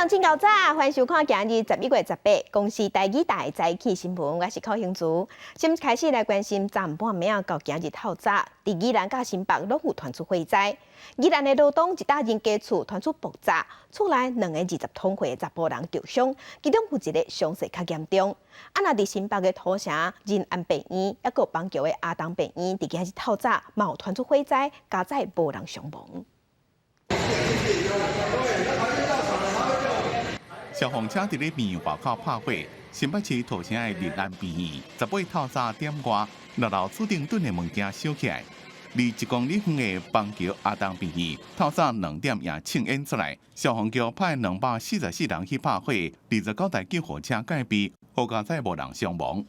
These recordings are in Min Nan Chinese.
鄉親𠢕早，歡迎收看今日11月18公視台語台早起新聞，我是寇興珠。先開始來關心昨昏半暝到今日透早，佇宜蘭佮新北攏有傳出火災。宜蘭的羅東一搭人家厝傳出爆炸，厝內兩个20通歲的查埔人著傷，其中有一个傷勢較嚴重。啊，若佇新北的土城仁安病院，抑閣板橋的阿東病院，佇今日透早嘛有傳出火災，佳哉無人傷亡。消防車佇咧病院外口拍火，新北市土城的仁安病院18透早點外，六樓厝頂囤的物件燒起來。離1公里遠的板橋阿東病院，透早2點也衝煙出來，消防局派244人去拍火，29台救護車戒備，好佳哉無人傷亡。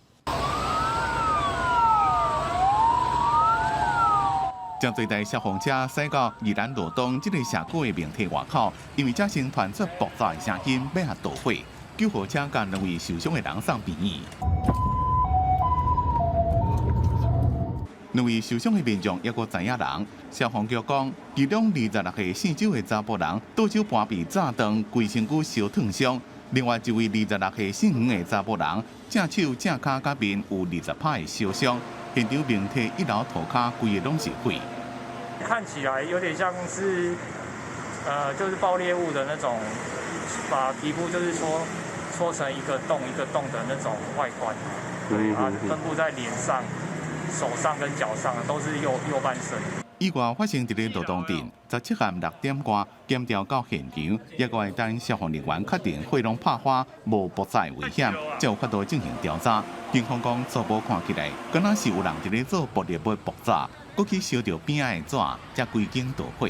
真濟台消防車駛到宜蘭羅東這个社區的明體外口，因為這先傳出爆炸的聲音，欲來導火，救護車共兩位受傷的人送病院。兩位受傷的民眾抑閣知影人，消防局講，其中26歲姓周的查埔人，倒手盤被炸斷，規身軀燒燙傷；另外一位26歲姓黃的查埔人，正手、正跤佮面有20拍的燒傷。現場明體一樓塗跤規个攏是火，看起來有點像是，就是爆裂物的那種，把皮膚就是戳戳成一個洞一個洞的那種外觀，對啊，分布在臉上、手上跟腳上，都是右半身。意外發生佇咧羅東鎮17號6點外，檢調到現場，抑閣愛等消防人員確定火攏拍花，無爆炸危險，才有法度進行調查。警方講初步看起來，敢若是有人佇咧做爆裂物爆炸，閣去燒著邊仔的紙，才規間著火。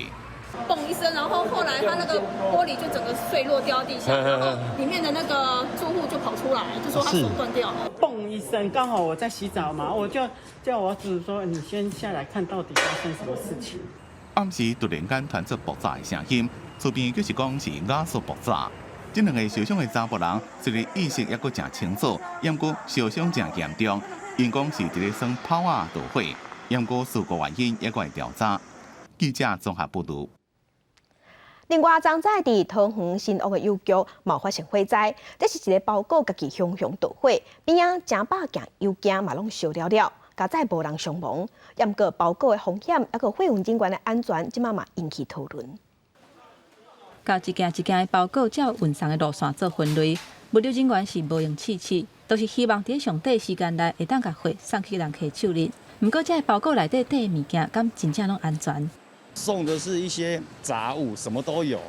嘣一聲，然後後來他那個玻璃就整個碎落掉地下，然後裡面的那個住戶就跑出來，就說他手斷掉了。嘣一聲，剛好我在洗澡嘛，我就叫我兒子說：你先下來看到底發生什麼事情。暗時突然間傳出爆炸的聲音，厝邊就是講是瓦斯爆炸。這兩个受傷的查埔人，雖然意識猶閣誠清楚，毋過燒傷誠嚴重，𪜶講是佇咧耍炮仔著火，毋過事故原因猶閣會調查。記者綜合報導。另外，昨早佇桃園新屋的郵局嘛發生火災，這是一个包裹家己雄雄著火，邊仔成百件郵件嘛攏燒了了，佳哉無人傷亡。毋過包裹的風險，抑閣貨運人員的安全，這馬嘛引起討論。共一件一件的包裹照運送的路線做分類，物流人員是無閒試試，都是希望佇上短時間內會當共貨送去人客手裡。毋過，這个包裹內底底的物件，敢真正攏安全？送的是一些雜物，什麼都有。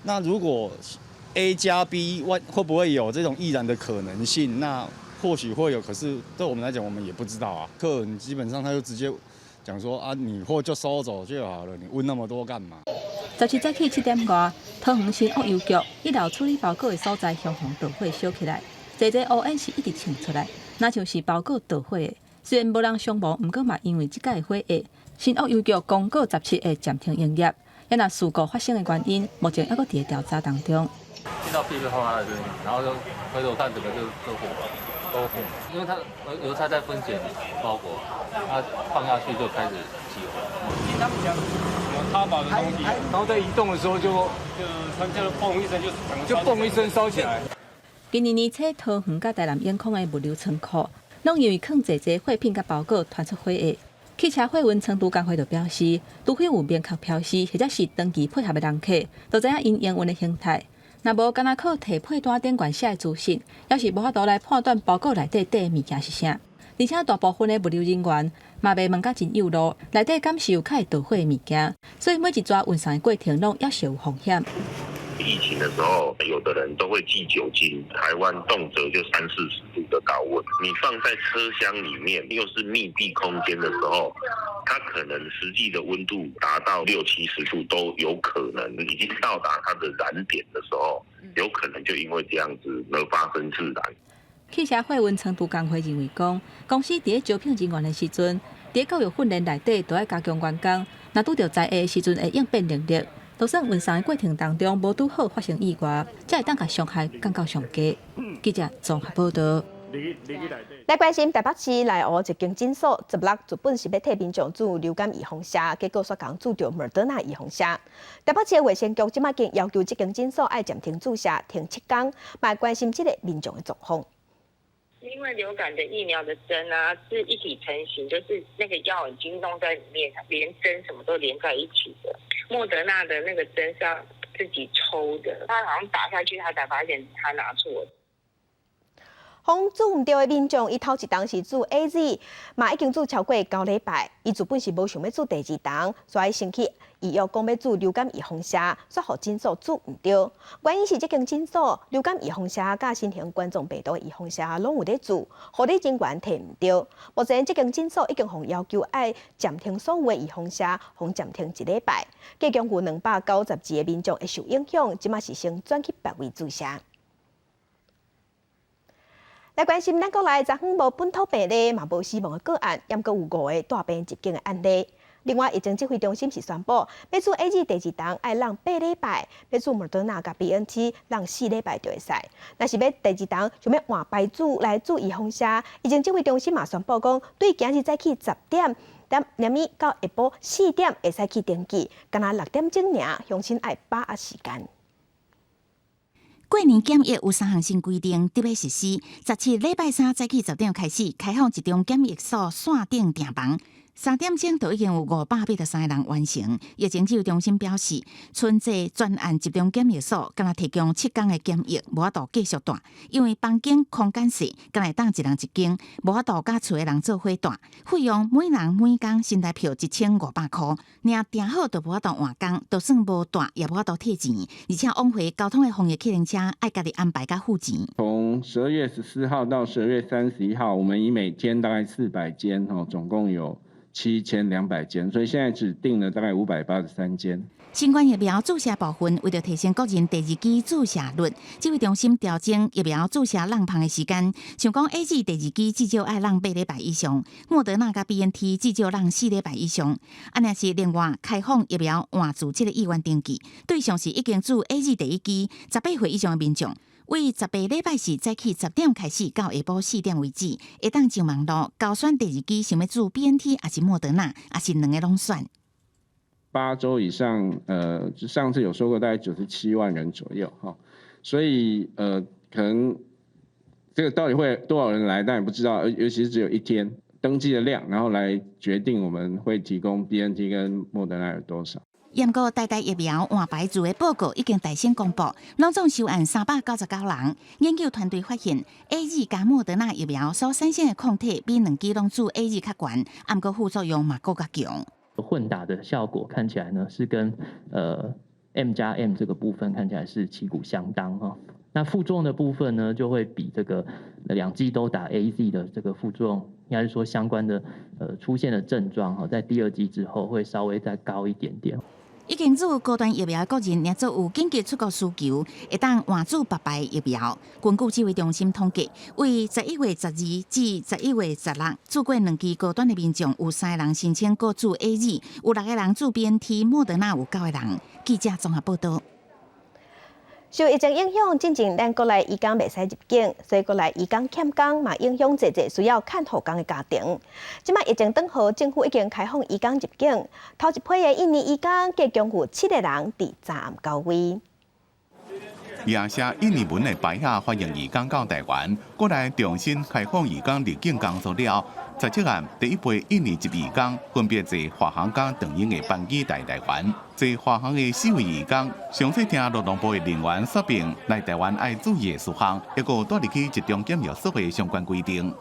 那如果 A 加 B，會不會有這種易燃的可能性？那或許會有，可是對我們來講，我們也不知道啊。客人基本上他就直接講說啊，你貨就收走就好了，你問那麼多幹嘛？17早起7點外，桃園新屋郵局一樓處理包裹的所在，熊熊著火燒起來，濟濟烏煙是一直衝出來，若像是包裹著火的。雖然無人傷亡，毋過嘛因為這擺的火厄，新屋郵局公告17會暫停營業。啊若事故發生的原因，目前猶閣佇咧調查當中。聽到噼里啪啦的聲音，然後就回頭看，整個就都火了，都火。因為它郵差在分揀包裹，它放下去就開始起火。聽他們講有他寶的東西，然後在移動的時候就突然就嘣一聲，就嘣一聲燒起來。今年年初，桃園佮台南永康的物流倉庫，攏因為囥濟濟貨品佮包裹傳出火厄。汽車貨運倉儲工會就表示，除非有明確標示，或者是長期配合的人客，就知影𪜶營運的形態。若無干焦靠提配單頂懸寫的資訊，猶是無法度來判斷包裹內底底的物件是啥。而且大部分的物流人員嘛袂問甲真幼路，內底敢是有較會著火的物件，所以每一逝運送的過程攏猶是有風險。疫情的時候，有的人都會寄酒精。台灣動輒就30、40度的高溫，你放在車廂裡面，又是密閉空間的時候，它可能實際的溫度達到60、70度都有可能，已經到達它的燃點的時候，有可能就因為這樣子而發生自燃。汽車貨運倉儲工會認為講，公司佇咧招聘人員的時陣，佇咧教育訓練內底都愛加強員工，若拄著災厄的時陣會應變能力。就算運送的過程當中無拄好發生意外，才會當共傷害降到上低。記者綜合報導。來關心台北市內湖一間診所，16日本是欲替民眾注流感預防射，結果煞共注著莫德納預防射。台北市衛生局這擺已經要求這間診所愛暫停注射，停7工，嘛關心這個民眾的狀況。因為流感的疫苗的針啊，是一體成型，就是那個藥已經弄在裡面，連針什麼都連在一起的。莫德納的那個針是要自己抽的，他好像打下去，他才發現他拿錯。予注毋著的民眾，伊頭一筒是注 AZ，嘛已經注超過9禮拜。伊原本是無想欲注第二筒，所以先去預約講欲注流感預防射，煞予診所注毋著。原因是這間診所流感預防射佮新型冠狀病毒預防射攏有咧注，護理人員提毋著。目前這間診所已經予要求愛暫停所有的預防射，予暫停一禮拜。計共有292個民眾會受影響，這馬是先轉去別位注射。來關心咱國內昨昏無本土病例，嘛無死亡的個案，猶閣有五個帶病入境的案例。另外，疫情指揮中心是宣布，欲注 AZ 第二筒愛等8禮拜，欲注莫德納佮 BNT 等4禮拜就會使。若是欲第二筒想欲換牌子來注預防射，疫情指揮中心嘛宣布講，對今日早起10點點連暝到下晡4點會使去登記，干焦6點鐘爾，鄉親愛把握時間。過年檢疫有三項新規定，得欲實施。17禮拜三早起10點開始開放集中檢疫所線頂訂房。3點鐘就已經有583個人完成。疫情指揮中心表示，春節專案集中檢疫所干焦提供7工的檢疫，無法度繼續蹛，因為房間空間細，干焦會當一人一間，無法度佮厝的人做伙蹛。費用每人每工新台票1500箍，爾訂好就無法度換工，就算無蹛也無法度退錢，而且往回交通的防疫計程車愛家己安排佮付錢。從12月14號到12月31號，我們以每天大概400間，吼，總共有7200間，所以現在只訂了大概583間。新冠疫苗注射部分，為著提升國人第二劑注射率，指揮中心調整疫苗注射櫳芳的時間。像講 AZ 第二劑至少愛等8禮拜以上，莫德納佮 BNT 至少等4禮拜以上。啊，若是另外開放疫苗換注這个意願登記，對象是已經注 AZ 第一劑18歲以上的民眾。為18禮拜四早起10點開始到下晡4點為止，會當上網路勾選第二劑想欲注 BNT 抑是莫德納，抑是兩个攏選。 8周以上，上次有說過大概97萬人左右，哈，所以可能這個到底會多少人來，但也不知道，尤其是只有一天登記的量，然後來決定我們會提供 BNT 跟莫德納有多少。毋過台大疫苗換牌子的報告已經大聲公布，攏總收案399人。研究團隊發現，AZ 佮莫德納疫苗所產生的抗體比兩劑攏注 AZ 較懸，毋過副作用嘛閣較強。混打的效果看起來呢，是跟M 加 M 這個部分看起來是旗鼓相當哈。那副作用的部分呢，就會比這個兩劑都打 AZ 的這個副作用，應該是說相關的出現的症狀哈，在第二劑之後會稍微再高一點點。已經注高端疫苗的國人，若做有緊急出國需求，會當換注別牌疫苗。根據指揮中心統計，為11月12至11月16注過兩劑高端的民眾，有三個人申請閣注 AZ，有六個人注 BNT，莫德納有九個人。記者綜合報道。受疫情影響，進前咱國內移工袂使入境，所以國內移工欠工嘛，影響濟濟需要看護工的家庭。這擺疫情轉好，政府已經開放移工入境，頭一批的印尼移工計共有七個人佇昨暗到位。也寫印尼文的牌仔歡迎移工到台灣，國內重新開放移工入境工作了。17暗第一批印尼籍移工分別坐華航佮長榮的班機來台灣。坐華航的四位移工，詳細聽勞動部的人員說明來台灣愛注意的事項，抑閣帶入去集中檢疫所的相關規定。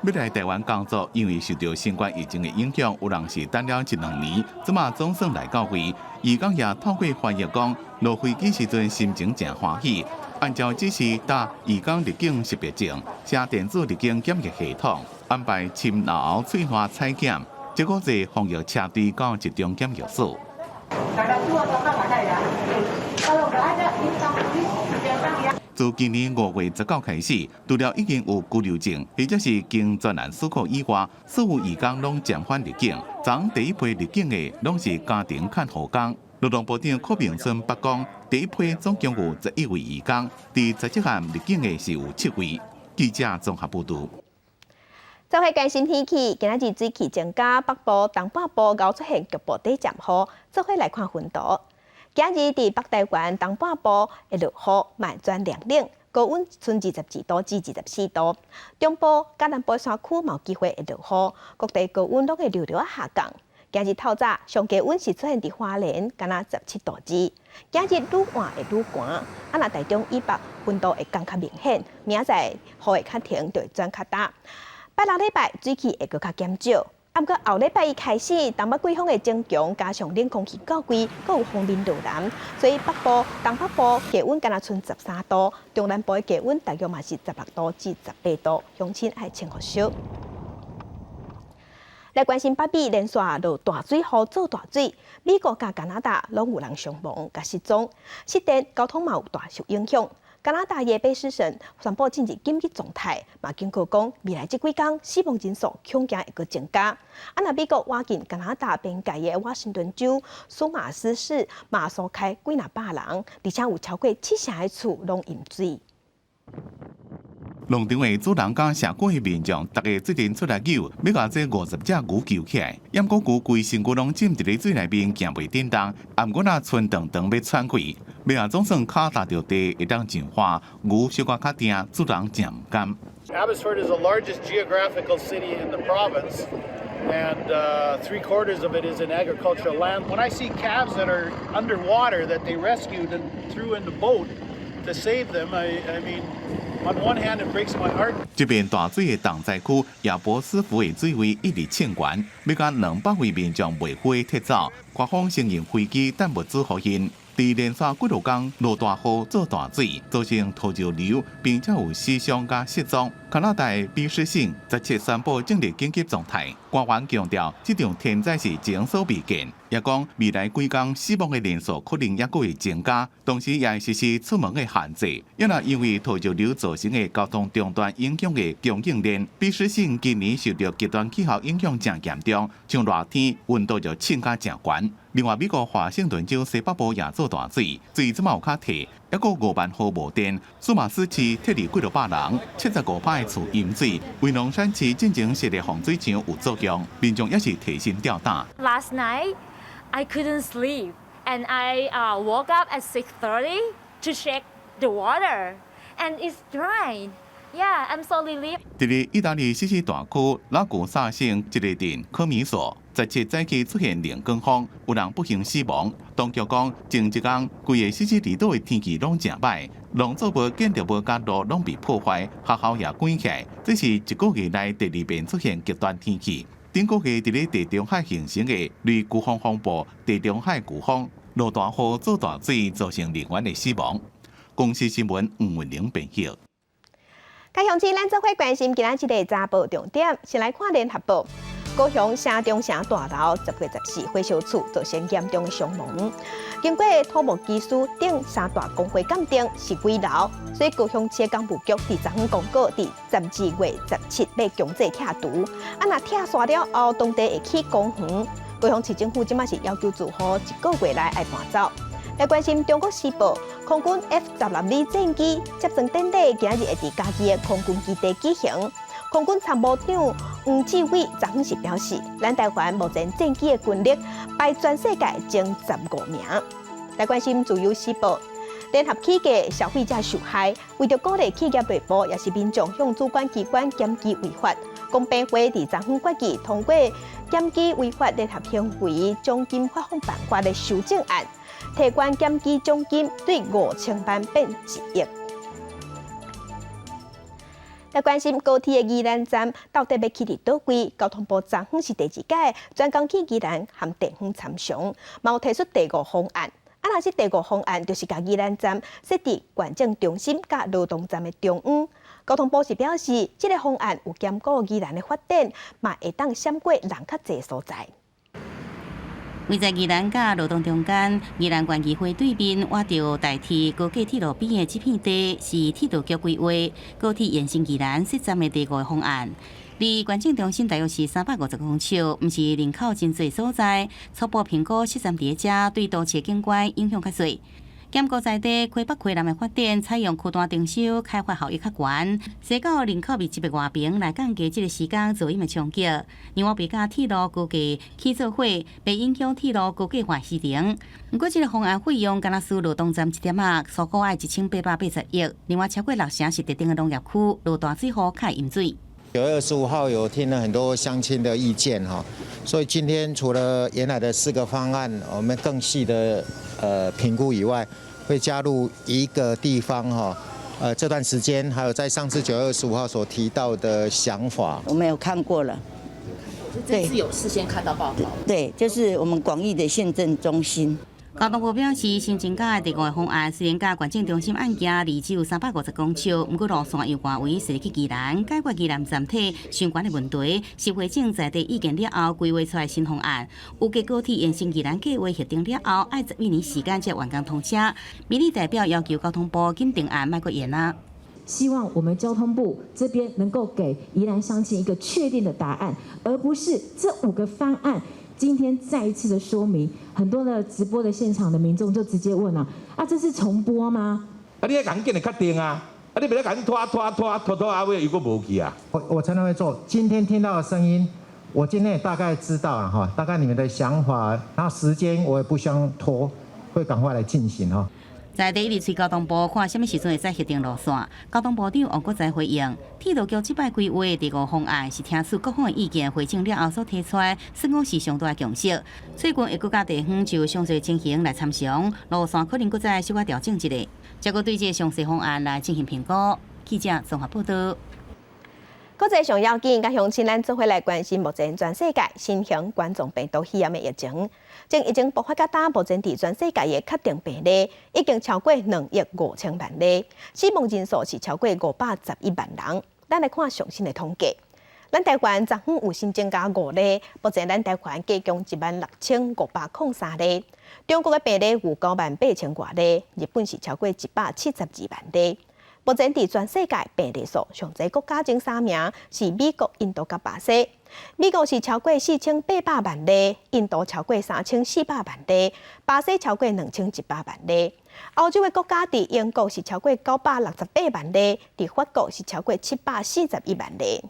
欲來台灣工作，因為受著新冠疫情的影響，有人是等了一兩年，這馬總算來到位。移工也透過翻譯講，落飛機時陣心情誠歡喜。按照指示打移工入境識別證，寫電子入境檢疫系統，安排深喉喙瘻採檢，結果坐防疫車隊到集中檢疫所。自今年5月19開始，除了已經有居留證，或者是經專案許可以外，所有移工攏暫緩入境。昨第一批入境的攏是家庭看護工。勞動部長柯明春北講，第一批總共有11位移工，佇17項入境的是有七位。記者綜合報導。做伙關心天氣，今仔日水汽增加，北部、東半部𠢕出現局部短暫雨。做伙來看溫度，今日佇北台灣東半部會落雨，嘛會轉涼冷，高溫賰22度至24度。中部佮南部山區嘛有機會會落雨，各地高溫攏會略略下降。今日透早上低溫是出現佇花蓮，敢若17度2。今日愈晚會愈寒，啊若台中以北溫度會降較明顯，明仔載雨會較停，就會轉較焦。拜六禮拜水汽會閣較減少，啊毋過後禮拜一開始，東北季風會增強，加上冷空氣到位，閣有鋒面落南，所以北部、東北部低溫敢若賰13度，中南部的低溫大約嘛是16度至18度，鄉親愛穿予惜。來關心北美連續落大水雨做大水，美國佮加拿大攏有人傷亡佮失蹤，失電交通嘛有大受影響。加拿大的卑詩省宣布進入緊急狀態，嘛警告講未來這幾工死亡人數恐驚會閣增加。啊，若美國倚近加拿大邊界的華盛頓州蘇馬斯市嘛疏開幾若百人，而且有超過七成的厝攏淹水。農場的主人佮社區的民眾，逐家做陣出來救，欲共這50隻牛救起來。毋過牛規身軀攏浸佇咧水內面，行袂振動。啊，毋過若伸長長欲喘氣，尾仔總算跤踏著地會當淨化，牛小可較定，主人誠毋甘。 Abbotsford is the largest geographical city in the province, and three quarters of it is in agricultural land. When I see calves that are underwater that they rescued and threw in the boat to save them, I mean, on one hand, it breaks my heart. 這片大水的重災區亞伯斯福的水位一直衝懸，欲共200位民眾袂赴撤走。官方承認飛機等物資予𪜶。佇連續幾落工落大雨做大水，造成土石流，並且有死傷佮失蹤。加拿大卑詩省17宣布進入緊急狀態。官員強調，這場天災是前所未見，也講未來幾工死亡的人數可能猶閣會增加，同時也會實施出門的限制。猶若因為土石流造成的交通中斷影響的供應鏈，卑詩省今年受著極端氣候影響誠嚴重，像熱天溫度就衝甲誠懸。另外，美國華盛頓州西北部也做大水，水這馬有較退，猶閣5萬戶無電。蘇馬斯市撤離幾落百人，75%的厝淹水。維農山市進前設的防水牆有作用，民眾也是提心吊膽。 Last night I couldn't sleep, and I woke up at 6:30 to check the water, and it's dry. Yeah, I'm so relieved. 佇咧意大利西西大區拉古薩省一个鎮科米索，17早起出現龍捲風，有人不幸死亡。當局講，前一工規个西西里島的天氣攏誠䆀，農作物、建築物佮路攏被破壞，學校也關起來。這是一個月內第二遍出現極端天氣。頂個月佇咧地中海形成的類颶風風暴——地中海颶風，落大雨做大水，造成人員的死亡。公視新聞吳文玲編譯。各鄉親，咱做伙關心今仔這个早報重點，先來看聯合報。高雄城中城大樓10月14火燒厝造成嚴重的傷亡。經過土木技師等三大公會鑑定是危樓，所以高雄市工務局佇昨昏公告，佇12月17欲強制拆除。啊，若拆煞了後，當地會起公園。高雄市政府這馬是要求住戶一個月內愛搬走。來關心中國時報，空軍 F-16V 戰機接裝典禮今日會佇嘉義的空軍基地舉行。空軍參謀長黃志偉昨昏是表示，咱台灣目前戰機的軍力排全世界前15名。來關心自由時報，聯合起價消費者受害，為著鼓勵企業內部抑是民眾向主管機關檢舉違法，公平會佇昨昏決議通過檢舉違法聯合行為獎金發放辦法的修正案。提懸檢舉獎金對5000萬變1億。來關心高鐵的宜蘭站到底欲起佇佗位？交通部昨昏是第二屆專工去宜蘭和地方參詳，嘛有提出第五方案。啊，若是第五方案，就是共宜蘭站設佇縣政中心佮羅東站的中央。交通部是表示，這个方案有兼顧宜蘭的發展，嘛會當閃過人較濟所在。位在宜蘭佮羅東中間，宜蘭縣議會對面，倚著台鐵高架鐵路邊的這片地，是鐵道局規劃高鐵延伸宜蘭設站的第五個方案。離縣政中心大約是350公尺，毋是人口真濟所在。初步評估設站佇遮對都市景觀影響較細。兼顧在地溪北溪南的發展，採用區段徵收，開發效益較懸。西郊人口密集的外爿來降低這个時間噪音的衝擊。另外，袂佮鐵路高架起做伙，袂影響鐵路高架化時程。毋過，這个方案費用敢若輸羅東站一點仔，粗估愛1880億。另外，超過六成是特定的農業區，落大水雨較會淹水。 9月25號有聽了很多鄉親的意見哈，所以今天除了原來的四個方案，我們更細的評估以外，會加入一個地方哈，這段時間還有在上次9月25號所提到的想法，我們有看過了，這次有事先看到報告，對，就是我們廣義的縣政中心。交通部表示，新增加的第五個方案雖然佮縣政中心案件離只有350公尺，毋過路線由外圍設去宜蘭，解決宜蘭站體相關的問題，是匯整在地意見了後規劃出來新方案。預計高鐵延伸宜蘭計劃核定了後，愛11年時間才完工通車。民意代表要求交通部緊定案，莫閣延啊！希望我們交通部這邊能夠給宜蘭鄉親一個確定的答案，而不是這五個方案。今天再一次的說明，很多的直播的現場的民眾就直接問了：啊，這是重播嗎？啊，你愛趕緊來確定啊！啊，你袂使共拖拖拖拖拖啊尾又閣無去啊！我常常會做，今天聽到的聲音，我今天也大概知道了哈，大概你們的想法，然後時間我也不想拖，會趕快來進行哈。在地一直催交通部看啥物時陣會使核定路線，交通部長王國材回應，鐵路局這擺規劃第五方案是聽取各方的意見匯整了後所提出來，算講是上大的共識。最近會閣佮地方就詳細情形來參詳，路線可能閣再小可調整一下，才閣對這個詳細方案來進行評估。記者綜合報道。國際上要緊，佮鄉親咱做伙來關心目前全世界新型冠狀病毒肺炎的疫情。從疫情爆發到今，目前佇全世界的確定病例已經超過2億5千萬例，死亡人數是超過511萬人。咱來看上新的統計，咱台灣昨昏有新增加五例，目前咱台灣加共16,503例。中國的病例有9萬8千外例，日本是超過172萬例。目前佇全世界病例數上濟國家前三名是美國、印度佮巴西。美國是超過4800萬例，印度超過3400萬例，巴西超過2100萬例。歐洲的國家佇英國是超過968萬例，佇法國是超過741萬例。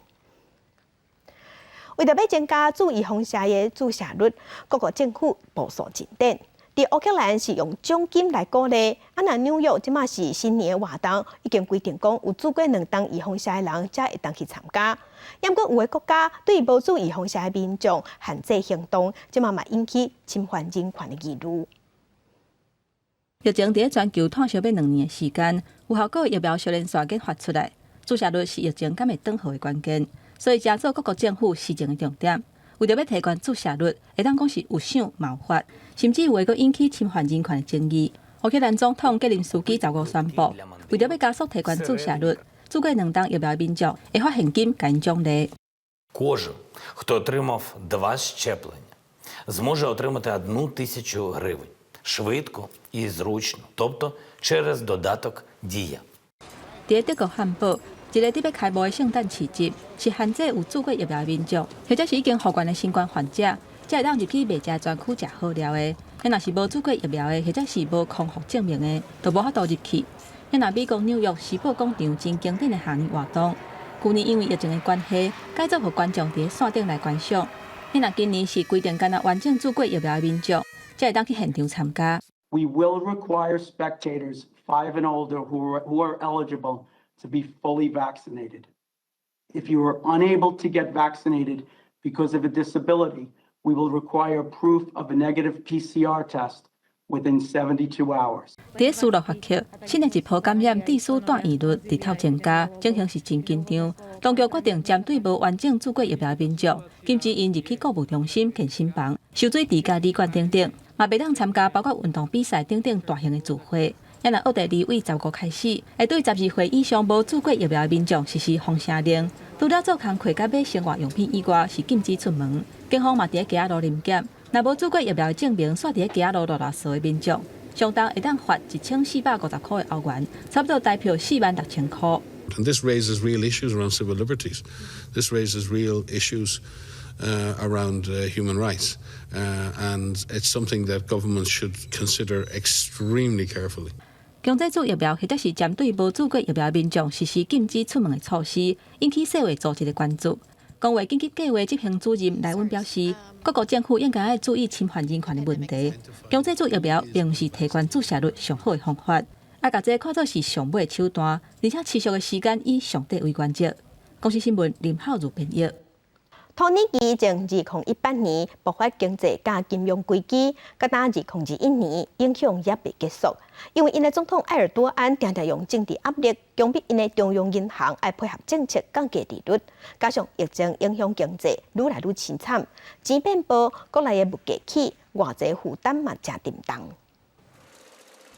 為著欲增加注預防射的注射率，各國政府部署進展。佇烏克蘭是用獎金來鼓勵，啊，若紐約這馬是新年的活動，已經規定講有注過兩針預防射的人才會當去參加。毋過有的國家對無注預防射的民眾限制行動，這馬嘛引起侵犯人權的疑慮。疫情佇全球拖燒欲2年的時間，有效果疫苗小連續緊發出來，注射率是疫情敢會斷號的關鍵，所以成做各國政府施政的重點。為著欲提懸注射率，會當講是有想嘛有法，甚至有會閣引起侵犯人權的爭議。烏克蘭總統澤連斯基15宣布，為著欲加速提懸注射率，注過兩針疫苗的民眾會發現金共𪜶獎勵。 Кожен, хто отримав два щеплення, зможе отримати 1000 гривень швидко і зручно, тобто через додаток Дія. 佇德國漢堡，一个佇欲開幕的聖誕市集，是限制有注過疫苗的民眾，或者是已經復原的新冠患者，才會當入去賣食專區食好料的。若是無注過疫苗的，或者是無康復證明的，就無法度入去。若美國紐約時報廣場真經典的跨年活動，舊年因為疫情的關係，改做予觀眾佇線頂來觀賞。若今年是規定，干焦完整注過疫苗的民眾，才會當去現場參加。 We will require spectators 5 and older who are eligible to be fully vaccinated. If you are unable to get vaccinated because of a disability, we will require proof of a negative PCR test within 72 hours. 佇斯洛伐克，新的一波感染致死住院率日頭增加，情形是真緊張。當局決定針對無完整注過疫苗的民眾，禁止𪜶入去購物中心、健身房、游水池佮旅館等等，嘛袂當參加包括運動比賽等等大型的聚會。也若奧地利對15開始，會對12歲以上無注過疫苗的民眾實施封城令，除了做工課佮買生活用品以外，是禁止出門。警方嘛佇咧街仔路臨檢，若無注過疫苗的證明，煞佇咧街仔路囉囉嗦的民眾，上重會當罰1450箍的歐元，差不多台票46,000箍。And this raises real issues around civil liberties. This raises real issues around human rights. And it's something that governments should consider extremely carefully. 強制注疫苗或者是針對無注過疫苗民眾實施禁止出門的措施，引起世衛組織的關注。公衛緊急計劃執行主任萊溫表示，各國政府應該愛注意侵犯人權的問題。強制注疫苗並毋是提懸注射率上好的方法，愛共這看做是上尾的手段，而且持續的時間以上短為原則。公視新聞林浩如編譯。土耳其從2018年爆發經濟佮金融危機，到2021年影響猶未結束。因為𪜶的總統埃爾多安定定用政治壓力，強迫𪜶的中央銀行愛配合政策降低利率，加上疫情影響經濟愈來愈淒慘，錢變薄，國內的物價起，外債負擔嘛誠沉重。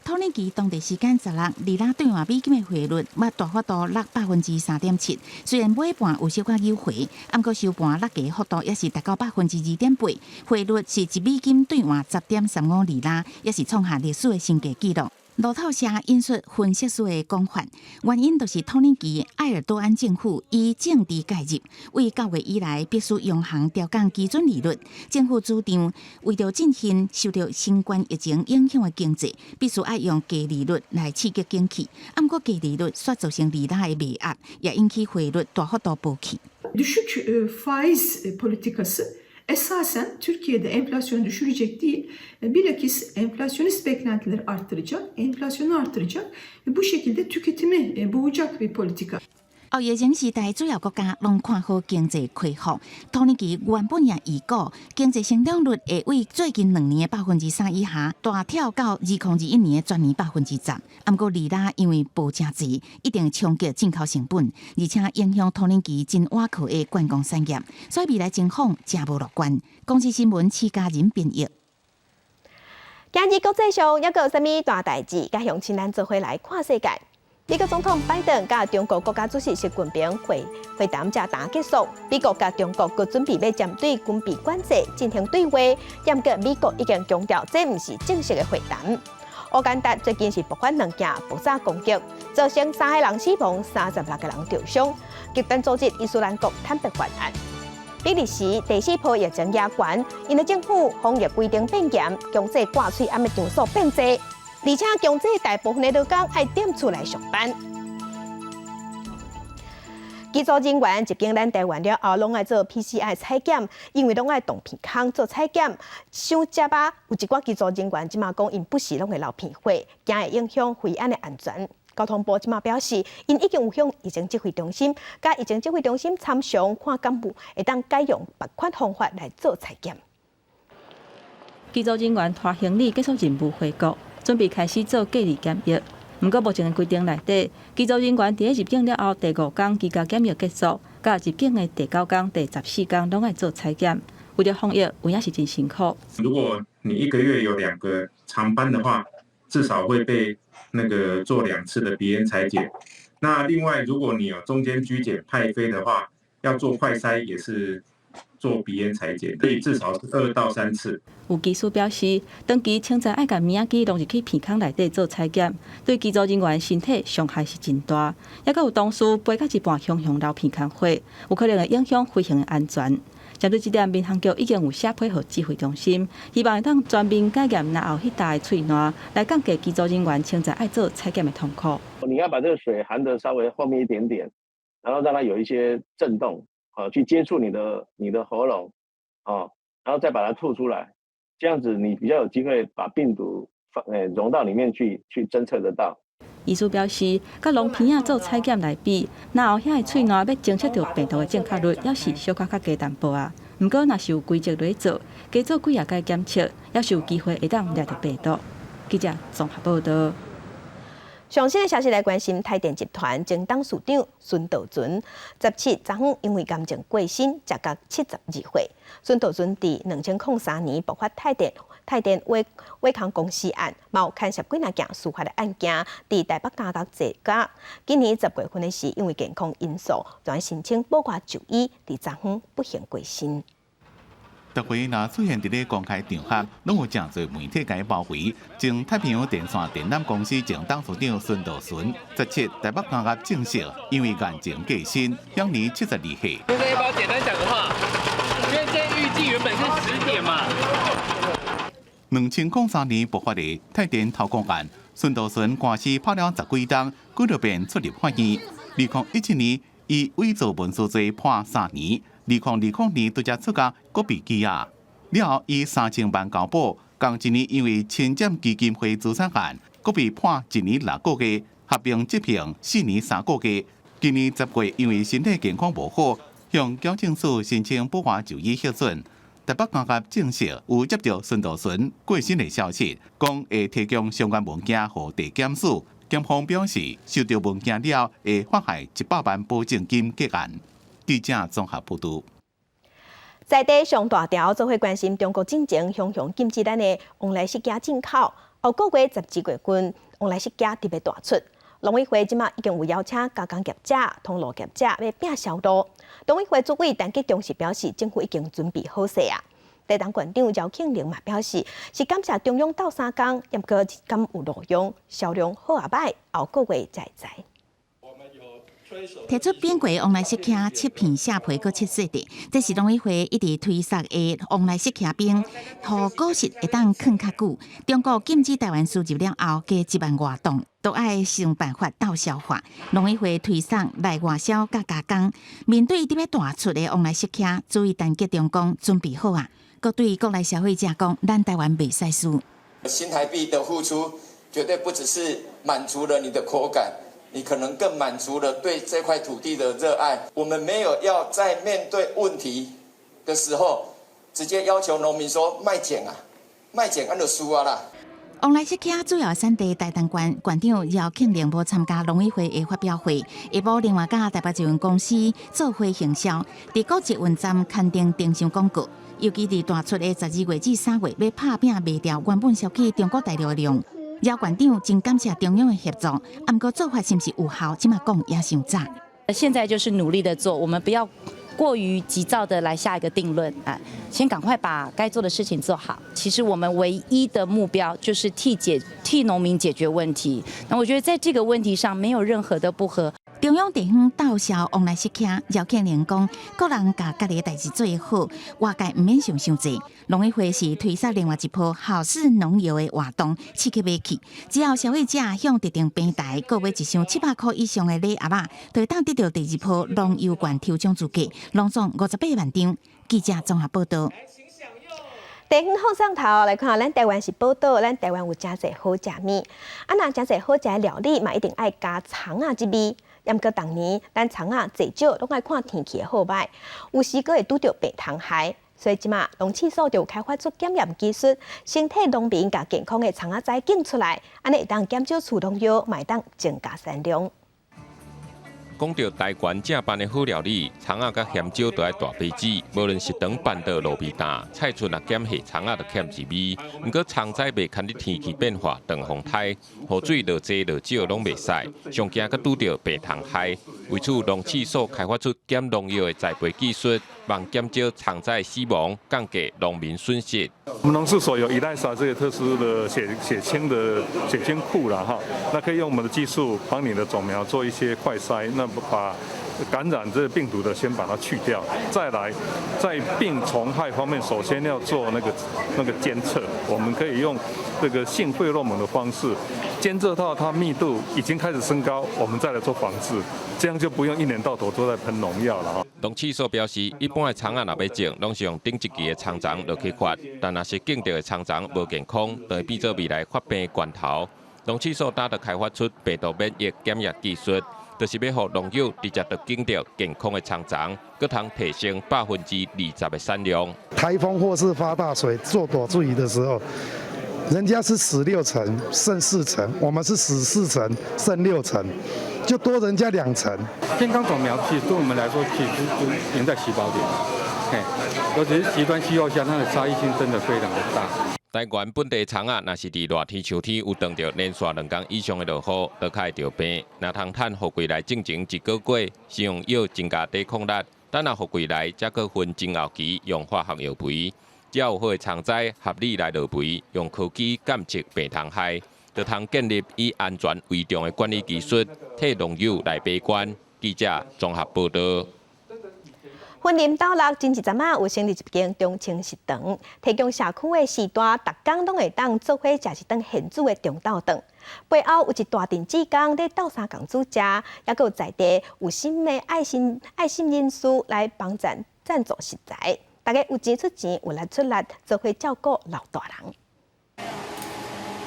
土耳其當地時間16，里拉對換美金的匯率欲大幅度落3.7%。雖然尾盤有小可扭回，毋過收盤落價幅度也是達到2.8%。匯率是1美金對換10.35里拉，也是創下歷史的新低紀錄。路透社引述分析師的講法，原因就是土耳其埃爾多安政府以政治介入，為9月以來迫使央行調降基準利率。政府主張為著振興受著新冠疫情影響的經濟，必須愛用低利率來刺激景氣。毋過低利率煞造成里拉的賣壓，也引起匯率大幅度波起。 Düşük faiz politikası esasen Türkiye'de enflasyonu düşürecek değil, bilakis enflasyonist beklentileri arttıracak, enflasyonu arttıracak ve bu şekilde tüketimi boğacak bir politika. 後疫情時代，主要國家攏看好經濟恢復。土耳其原本也預估經濟成長率會為最近2年的3%以下，大跳到2021年的全年10%。毋過里拉因為薄誠濟，一定衝擊進口成本，而且影響土耳其真倚靠的觀光產業，所以未來情況誠無樂觀。公視新聞徐家仁編譯。今日國際上猶閣有啥物大代誌？佮鄉親咱做伙來看世界。美國總統拜登佮中國國家主席習近平會會談才剛結束，美國佮中國閣準備欲針對軍備管制進行對話，毋過美國已經強調這毋是正式的會談。烏干達最近是爆發兩件爆炸攻擊，造成三个人死亡，36個人受傷。極端組織伊斯蘭國坦白犯案。比利時第四波疫情也懸，𪜶的政府防疫規定變嚴，強制掛喙罨的場所變濟。而且強制大部分的勞工愛踮厝內上班。機組人員入境咱台灣了後，攏愛做 PCR 採檢，因為攏愛動鼻孔做採檢，傷汁啊！有一寡機組人員這馬講，𪜶不時攏會流鼻血，驚會影響飛安的安全。交通部這馬表示，𪜶已經有向疫情指揮中心，佮疫情指揮中心參詳，看敢有會當改用別款方法來做採檢。機組人員拖行李結束任務回國，準備開始做隔離檢疫。毋過目前的規定內底，機組人員佇入境了後第五工居家檢疫結束，佮入境的第九工、第14工攏愛做採檢。為著防疫，有影是真辛苦。如果你一個月有兩個長班的話，至少會被那個做兩次的鼻咽採檢。那另外，如果你有中間居檢派飛的話，要做快篩也是做鼻咽採檢，所以至少是2到3次。有技師表示，長期清早愛共物仔機弄入去鼻孔內底做採檢，對機組人員身體傷害是真大。猶閣有同事飛到一半，雄雄流鼻孔血，有可能會影響飛行的安全。針對這點，民航局已經有寫批予指揮中心，希望會當全面檢驗嚨喉彼搭的喙瀾，來降低機組人員清早愛做採檢的痛苦。你要把這個水含得稍微後面一點點，然後讓它有一些震動，啊，去接觸你的喉嚨，啊，然後再把它吐出來，這樣子你比較有機會把病毒放溶到裡面去，去偵測得到。醫師表示，佮攏鼻仔做採檢來比，嚨喉遐的喙瀾欲偵測著病毒的正確率，猶是小可較低淡薄仔。毋過，若是有規則來做，加做幾仔擺檢測，猶是有機會會當掠著病毒。記者綜合報道。上新的消息來關心，台電集團前董事長孫道存，17昨昏因為癌症過身，時年72歲。孫道存佇2003年爆發台電挖空公司案，嘛有牽涉幾若件司法的案件，佇台北監獄坐監。今年10月份的時，因為健康因素，轉申請保外就醫，佇昨昏不幸過身。逐回若出現佇咧公開場合，攏有誠濟媒體共伊包圍。前太平洋電線電纜公司前董事長孫道存，17台北監獄證實，因為癌症過身，享年72歲。先生，要不要簡單講個話？因為今天預計原本是10點嘛。2003年爆發的泰電偷工案，孫道存官司拍了十幾冬，幾落遍出入法院。2017年，以偽造文書罪判3年。2020年拄才出獄，閣被羈押。了後以3000萬交保，仝一年因為侵佔基金會資產案，閣被判1年6個月，合併執行4年3個月。今年10月因為身體健康無好，向矯正署申請保外就醫核准。台北監獄證實有接到孫道存過身的消息，講會提供相關文件予地檢署。檢方表示，收到文件了後會發下100萬保證金結案。記者綜合報導。在地上大條做伙關心中國進前雄雄禁止咱的旺來釋迦進口，後個月12月份旺來釋迦特別大出。農委會這馬已經有邀請加工業者、通路業者欲拚銷路。農委會主委陳吉仲是表示，政府已經準備好勢啊。台東縣長饒慶鈴嘛表示，是感謝中央鬥相共，毋過敢有路用，銷量好抑䆀，後個月才會知。提出變過旺來釋茄切片卸皮閣切細的，這是農委會一直推捒的旺來釋茄冰，予果實會當囥較久。中國禁止台灣輸入了後，加1萬外噸，都愛想辦法鬥消化。農委會推捒來外銷佮加工。面對欲大出的旺來釋茄，主委陳吉仲講準備好啊，閣對國內消費者講，咱台灣袂使輸。新台幣的付出，絕對不只是滿足了你的口感。你可能更滿足了對這塊土地的熱愛。我們沒有要在面對問題的時候，直接要求農民說莫種啊，莫種，按就輸啊啦。旺來釋茄主要產地台東縣縣長饒慶鈴無參加農委會的發表會，下晡另外佮台北捷運公司做伙行銷，佇各捷運站刊登燈箱廣告。尤其佇大出的12月至3月，欲拍拚賣掉原本銷去中國大陸的量。饒縣長真感謝中央的協助，毋過做法是毋是有效，這馬講也尚早。現在就是努力的做，我們不要過於急躁的來下一個定論啊，先趕快把該做的事情做好。其實我們唯一的目標就是替農民解決問題。那我覺得在這個問題上沒有任何的不合。中央地方鬥銷旺來釋茄，饒慶鈴講，各人共家己的代誌做好，外界毋免想傷濟。農委會是推捒另外一波好事農遊的活動，刺激買氣。只要消費者向特定平台購買一箱700箍以上的禮盒仔，就會當得著第二波農遊券抽獎資格，攏總58萬張。記者綜合報導。地方放上頭來看，咱台灣是寶島，咱台灣有誠濟好食物。啊，若誠濟好食的料理嘛，一定愛加蔥仔這味。毋過逐年咱蔥仔濟少，攏愛看天氣的好䆀，有時閣會拄著病蟲害。所以這馬農試所就有開發出檢驗技術，先替農民共健康的蔥仔栽揀出來，按呢會當減少除農藥，嘛會當增加產量。講著台灣正辦的好料理，蔥仔佮鹹椒都愛大杯子，無論是腸辦的滷味擔，菜厝若減下蔥仔就欠一味。毋過蔥仔袂堪得天氣變化，長風颱，雨水落濟落少攏袂使，上驚閣拄著病蟲害。為此，農試所開發出減農藥的栽培技術，望減少蔥仔死亡，降低農民損失。我們農試所有 ELISA 這個特殊的血清庫啦，哈，那可以用我們的技術幫你的種苗做一些快篩，那把感染這個病毒的先把它去掉，再來在病蟲害方面，首先要做那個監測，我們可以用這個性費洛蒙的方式監測到它密度已經開始升高，我們再來做防治，這樣就不用一年到頭都在噴農藥了哈。農試所表示，一般的蔥仔若欲種，攏是用頂一期的蔥欉落去發，但若是揀著的蔥欉無健康，就會變做未來發病的源頭。農試所早就開發出病毒免疫檢驗技術，就是欲予農友直接就揀著健康的蔥欉，閣通提升20%的產量。颱風或是發大水做大水的時候，人家是死6成剩4成，我們是死4成剩6成，就多人家2成。健康種苗其實對我們來說，其實就贏在起跑點。嘿，尤其是極端氣候下，它的差異性真的非常的大。台灣本地蔥仔，若是佇熱天、秋天有當著連續2工以上的落雨，就較會著病。若通趁雨季來種前一個月，施用藥增加抵抗力，等下雨季來，才閣分中後期用化學藥肥。才有好的蟲災合理來落肥，用科技監測病蟲害，就通建立以安全為重的管理技術，替農友來把關。記者綜合報道。雲林斗六前一陣仔有成立一間中清食堂，提供社區的序大，逐工攏會當做伙食一頓現煮的中晝頓。背後有一大陣志工咧鬥相共煮食，抑閣有在地有心的愛心愛心人士來幫贊贊助食材。大家有錢出錢，有力出力，做伙照顧老大人。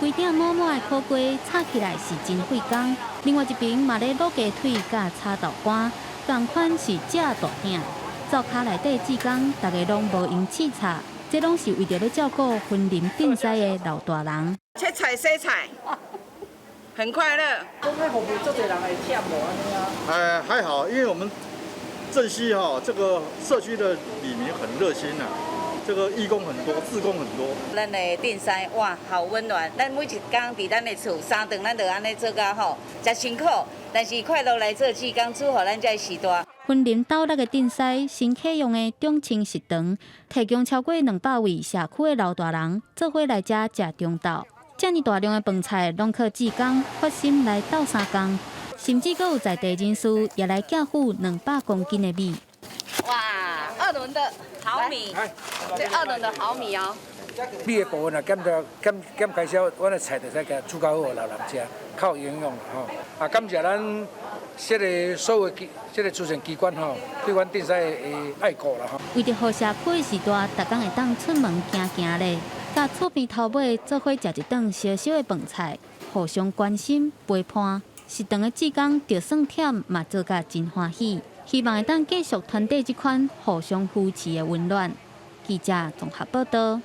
規鼎滿滿的苦瓜炒起來是真費工，另外一邊嘛咧滷雞腿佮炒豆乾，仝款是正大鼎。灶跤內底志工，大家攏無閒試炒，這攏是為著欲照顧雲林鎮西的老大人。切菜洗菜，很快樂。講遐服務足濟人會忝無按呢啊？還好，因為我們鎮西哈這個社區的里民很熱心啊，這個義工很多，志工很多。咱的鎮西哇，好溫暖。咱每一工佇咱的厝三頓，咱就按呢做甲好，誠辛苦，但是快樂來做志工，祝福咱這個時代。雲林斗六的鎮西新啟用的中清食堂，提供超過200位社區的老大人做伙來遮食中晝。遮爾大量的飯菜，攏靠志工發心來鬥相共，甚至閣有在地人士也來寄付200公斤的米。哇，二輪的好米，這二輪的好米哦。米的部分啊，減掉減減開銷，阮的菜就使共煮較好，予老人食，較有營養吼。啊，感謝咱這个所有機，這个慈善機關吼，對阮鎮西的愛顧啦吼。為著予社區序大，逐工會當出門行行咧，佮厝邊頭尾做伙食一頓燒燒的飯菜，互相關心陪伴。食堂的志工就算忝嘛，做甲真歡喜。希望會當繼續傳遞這款互相扶持的溫暖。記者綜合報道。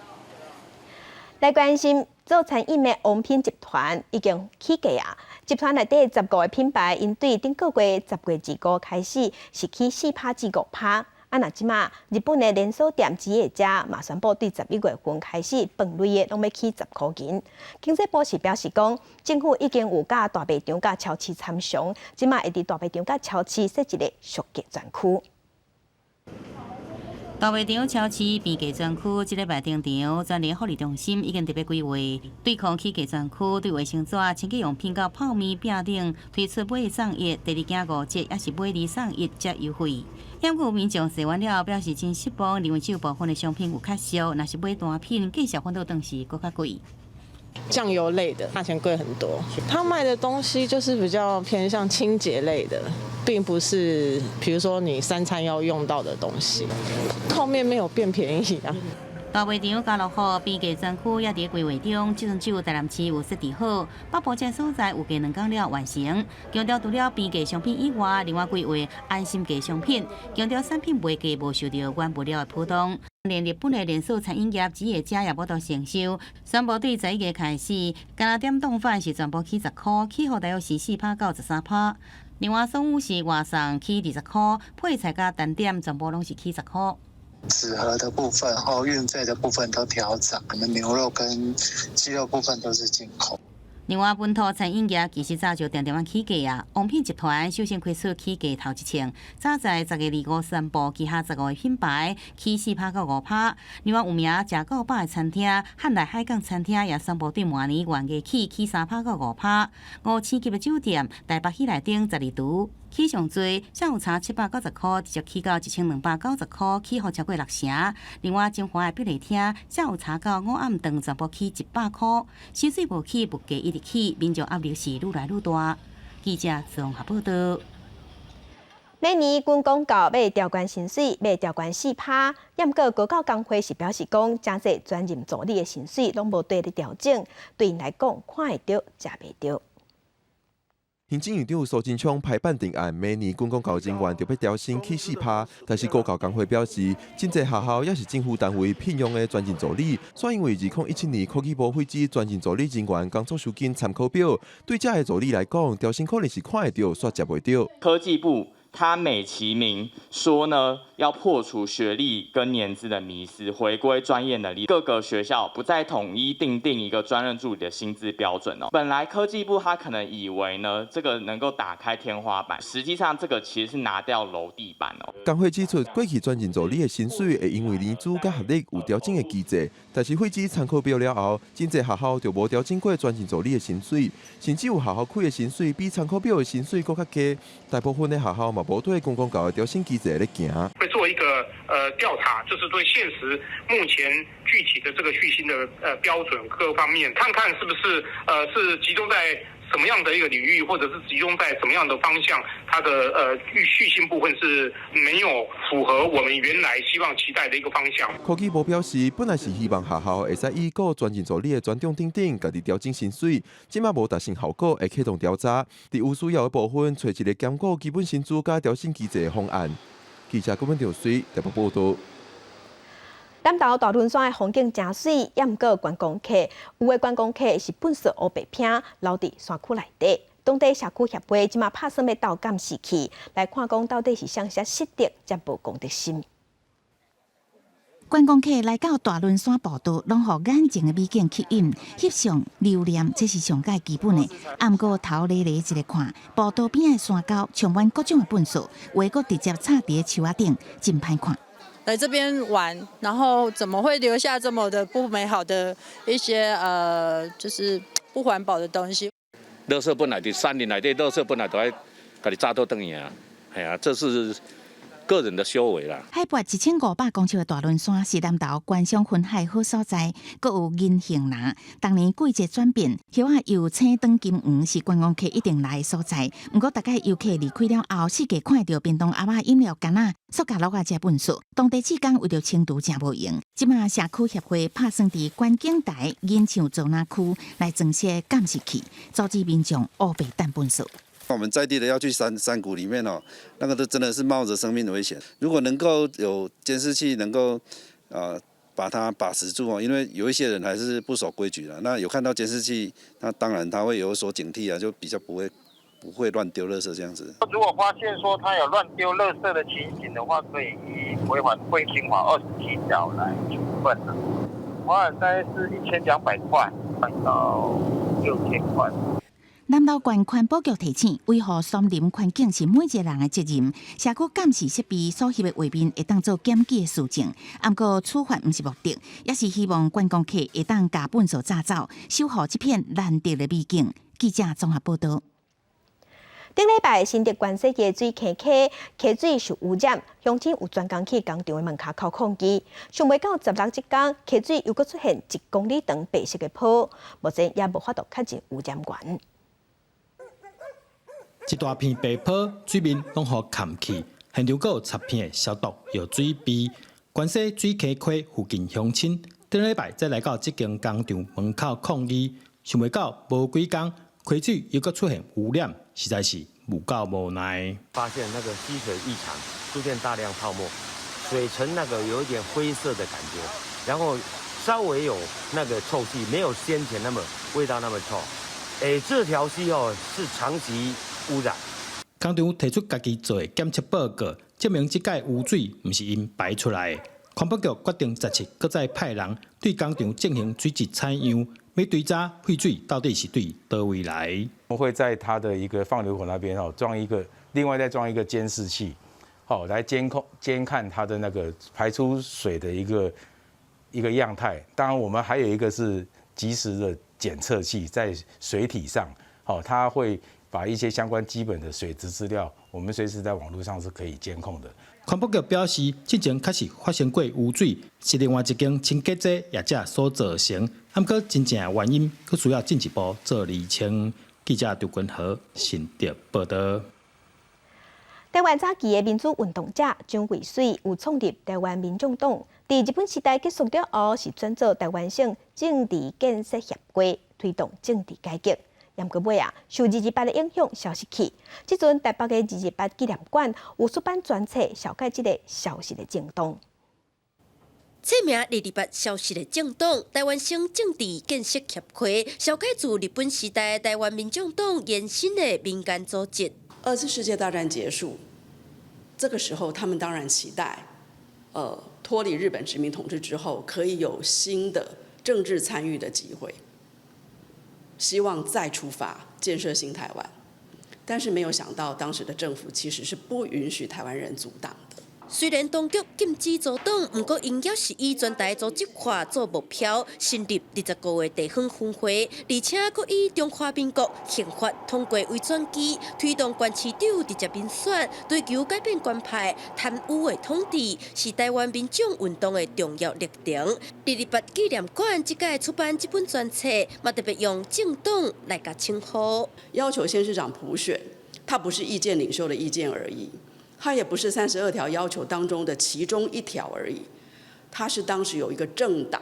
來關心做餐飲的王品集團已經起價啊！集團內底15個品牌，𪜶對頂個月10月25開始是起4趴至5趴。啊，若這馬日本的連鎖店吉野家嘛宣布對11月份開始飯類的攏欲起10箍銀。經濟部是表示講，政府已經有佮大賣場佮超市參詳，這馬會佇大賣場佮超市設一個俗價專區。大賣場超市平價專區，這禮拜登場，全聯福利中心已經特別規劃，對抗起價專區，對衛生紙、清潔用品佮泡麵餅等推出買一送一，第二件5折，抑是買二送一折優惠。毋過民眾踅完了表示真失望，認為只有部分的商品有較俗，若是買單品，價數反倒當時閣較貴。醬油類的價錢貴很多，他賣的東西就是比較偏向清潔類的，並不是，比如說你三餐要用到的東西。泡麵沒有變便宜啊。大賣場家樂福平價專區也佇規劃中，這陣只有台南市有設置好，北部這所在預計2工了完成。強調除了平價商品以外，另外規劃安心價商品，強調產品賣價無受著原物料的波動。連日本的連鎖餐飲業吉野家也無法度承受，宣布對11月開始，干焦點丼飯是全部起10箍，起幅大約是4趴到13趴。另外，爽五是外送起20箍，配菜佮單點全部攏是起10箍。紙盒的部分和運費的部分都調漲，我們牛肉跟雞肉部分都是進口。另外，本土餐飲業其實早就定定仔起價啊。王品集團首先開出起價頭一槍，早在10月25宣布旗下15個品牌起4趴到5趴。另外，有名食到飽的餐廳漢來海港餐廳也宣布對明年原價起起3趴到5趴。五星級的酒店台北喜來登十二廚起上濟，下午茶790箍，直接起到1290箍，起幅超過六成。另外，晶華的碧麗廳下午茶到午暗頓全部起100箍，薪水無起，物價一直起，民眾壓力是愈來愈大。記者綜合報道。每年軍公教欲調懸薪水，欲調懸4趴，毋過高教工會是表示講，誠濟專任助理的薪水攏無綴咧調整，對𪜶來講看會著，食袂著。行政院長蘇貞昌拍板定案，明年軍公教人員著欲調薪起4趴，但是高教工會表示，真濟學校抑是政府單位聘用的專任助理，煞因為2017年科技部廢止專任助理人員工作酬金參考表，對這个助理來講，調薪可能是看會著，煞食袂著。科技部他美其名說呢，要破除學歷跟年資的迷思，回歸專業能力。各個學校不再統一訂定一個專任助理的薪資標準哦。本來科技部他可能以為呢，這個能夠打開天花板，實際上這個其實是拿掉樓地板哦。工會指出，過去專任助理的薪水會因為年資佮學歷有調整的機制，但是廢止參考表了後，真濟學校就無調整過專任助理的薪水，甚至有學校開的薪水比參考表的薪水閣較低。大部分的學校嘛無對軍公教的調薪機制咧行。會做一個調查，就是對現實目前具體的這個敘薪的標準各方面，看看是不是是集中在什麼樣的一個領域，或者是集中在什麼樣的方向，它的預續薪部分是沒有符合我們原來希望期待的一個方向。科技部表示，本來是希望學校會使依顧專任助理的專長等等，家己調整薪水，這馬無達成效果，會啟動調查。佇有需要的部分，揣一个兼顧基本薪資佮調薪機制的方案。記者郭文條水台北報道。南投大崙山的風景誠媠，也毋過觀光客有的觀光客是糞埽烏白瓶留佇山區內底。當地社區協會這馬拍算欲鬥監視器，來看講到底是啥人失德，才無公德心。觀光客來到大崙山步道，攏予眼前的美景吸引，翕相留念，這是上蓋基本的。啊，毋過頭咧咧一个看，步道邊的山溝充滿各種的糞埽，有的閣直接插佇咧樹仔頂，真歹看。來這邊玩，然後怎麼會留下這麼的不美好的一些就是不環保的東西？垃圾本來佇山林內底，垃圾本來都愛家己紮倒轉去啊，係啊，這是個人的修為啦。海拔1500公尺的大崙山是南投觀賞雲海好所在，閣有銀杏林。逐年季節轉變，葉仔由青轉金黃，是觀光客一定來的所在。毋過，逐擺遊客離開了後，四界看著便當盒仔、飲料罐仔、塑膠橐仔遮糞埽，當地志工為著清除誠無閒。這馬社區協會拍算佇觀景台銀樹造林區來裝設監視器，阻止民眾烏白擲糞埽。我們在地的要去山谷裡面哦，那個都真的是冒着生命危險。如果能夠有監視器，能夠把它把持住哦，因為有一些人還是不守規矩的。那有看到監視器，那當然他會有所警惕啊，就比較不會亂丟垃圾這樣子。如果發現說他有亂丟垃圾的情形的話，可以依違反廢清法27條來處分。罰款大概是1200塊到6000塊。南投縣環保局提醒，維護森林環境是每一個人的責任。社區監視設備所翕的畫面會當做檢舉的書證，毋過處罰毋是目的，也是希望觀光客會當共糞埽紮走，守護這片難得的美景。記者綜合報道。頂禮拜新竹關西的水坑溪溪水受污染，鄉親有專工去工廠的門跤口抗議。想袂到16這工，溪水又閣出現1公里長白色的泡，目前也無法度確認污染源。一大片白泡，水面攏予崁去，現場閣有插片的消毒藥水味。關西水坑溪附近鄉親，頂禮拜再來到這間工廠門口抗議，想袂到無幾工，溪水又閣出現污染，實在是有夠無奈。發現那個溪水異常，出現大量泡沫，水層那個有一點灰色的感覺，然後稍微有那個臭氣，沒有先前那麼味道那麼臭。欸，這條溪哦是長期污染。工廠提出家己做的檢測報告，證明這擺污水毋是𪜶排出來的。環保局決定17閣再派人對工廠進行水質採樣，欲追查廢水到底是對佗位來。我們會在它的一個放流口那邊哦裝一個，另外再裝一個監視器，好來監控監看它的那個排出水的一個樣態。當然，我們還有一個是即時的檢測器在水體上，好，它會把一些相關基本的水質資料，我們隨時在網絡上是可以監控的。環保局表示，之前確實發生過污水，是另外一間清潔劑業者所造成。毋過真正的原因，閣需要進一步做釐清。記者張君和新竹報道。台灣早期的民主運動者蔣渭水有創立台灣民眾黨，佇日本時代結束了後，是轉做台灣省政治建設協會，推動政治改革。毋過尾啊，受228的影響消失去。這陣台北的二二八紀念館有出版專冊，紹介這个消失的政黨。冊名二二八消失的政黨，台灣省政治建設協會，紹介自日本時代台灣民眾黨延伸的民間組織。二次世界大戰結束，這個時候，他們當然期待，脫離日本殖民統治之後，可以有新的政治參與的機會，希望再出發建設新台灣。但是沒有想到，當時的政府其實是不允許台灣人組黨的。雖然當局禁止組黨，毋過𪜶猶是以全台組織化做目標，成立20個地方分會，而且閣以中華民國憲法通過為轉機，推動縣市長直接民選，追求改變官派貪污的統治，是台灣民眾運動的重要歷程。二二八紀念館這屆出版這本專冊，嘛特別用政黨來共稱呼，要求縣市長普選，他不是意見領袖的意見而已。它也不是32條要求當中的其中一條而已，它是當時有一個政黨，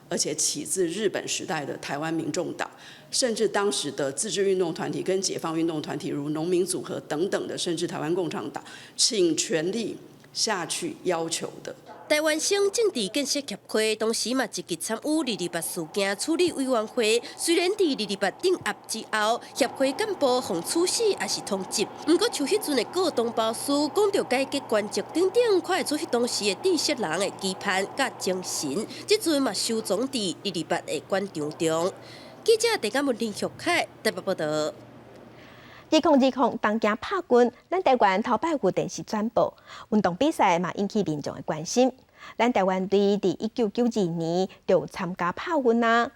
而且起自日本時代的台灣民眾黨，甚至當時的自治運動團體跟解放運動團體，如農民組合等等的，甚至台灣共產黨，傾全力下去要求的。台灣省政治建設協會當時嘛積極參與二二八事件處理委員會，雖然佇二二八鎮壓之後，協會幹部予處死抑是通緝，毋過像彼陣的郭東包書講著改革官職等等，看會出彼當時的知識人的期盼佮精神，這陣嘛收藏佇二二八的館場中。記者鄭嘉文林玉凱台北報道。2020東京拍運，咱台灣頭擺有電視轉播運動比賽嘛，引起民眾的關心。咱台灣隊佇1992年就參加拍運啊，